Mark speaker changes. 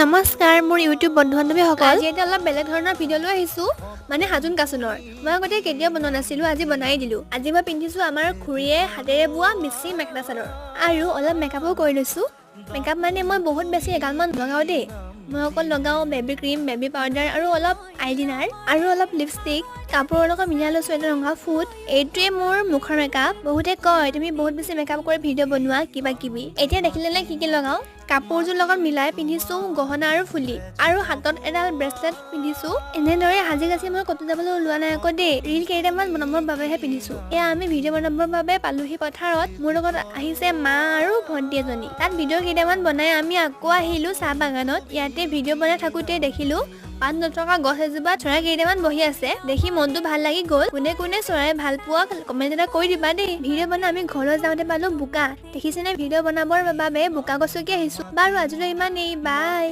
Speaker 1: নমস্কাৰ মোৰ ইউটিউব বন্ধু বান্ধৱীসকল। আজি এটা অলপ বেলেগ ধৰণৰ ভিডিঅ' লৈ আহিছোঁ, মানে সাজোন কাচোনৰ। মই আগতে কেতিয়াও বনোৱা নাছিলোঁ, আজি বনাই দিলোঁ। আজি মই পিন্ধিছোঁ আমাৰ খুৰীয়ে হাতেৰে বোৱা মিচিং মেখেলা চাদৰ আৰু অলপ মেকআপো কৰি লৈছোঁ। মেকআপ মানে মই বহুত বেছি এগালমান নলগাওঁ দেই। মই অকল লগাওঁ বেবী ক্ৰীম, বেবী পাউডাৰ আৰু অলপ আইলিনাৰ আৰু অলপ লিপষ্টিক। কাপোৰৰ লগত মিলাই লৈছোঁ এটা ৰঙা ফুট। এইটোৱে মোৰ মুখৰ মেকআপ। বহুতে কয়, তুমি বহুত বেছি মেকআপ কৰি ভিডিঅ' বনোৱা, কিবা কিবি। এতিয়া দেখিলেনে কি কি লগাওঁ? কাপোৰযোৰ লগত মিলাই পিন্ধিছোঁ গহনা আৰু ফুলি আৰু হাতত এডাল ব্ৰেচলেট পিন্ধিছোঁ। এনেদৰে সাজি কাচি মই ক'তো যাবলৈ ওলোৱা নাই আকৌ দেই, ৰিল কেইটামান বনাবৰ বাবেহে পিন্ধিছোঁ। এয়া আমি ভিডিঅ' বনাবৰ বাবে পালোহি পথাৰত। মোৰ লগত আহিছে মা আৰু ভণ্টি এজনী। তাত ভিডিঅ' কেইটামান বনাই আমি আকৌ আহিলোঁ চাহ বাগানত। ইয়াতে ভিডিঅ' বনাই থাকোঁতে দেখিলোঁ পাত নথকা গছ এজোপাত চৰাই কেইটামান বহি আছে। দেখি মনটো ভাল লাগি গ'ল। কোনে কোনে চৰাই ভাল পোৱা, কমেণ্ট এটা কৰি দিবা দেই। ভিডিঅ' বনাই আমি ঘৰলৈ যাওঁতে পালো বোকা। দেখিছেনে, ভিডিঅ' বনাবৰ বাবে বোকা গছকি আহিছো। বাৰু, আজিলৈ ইমানেই, বাই।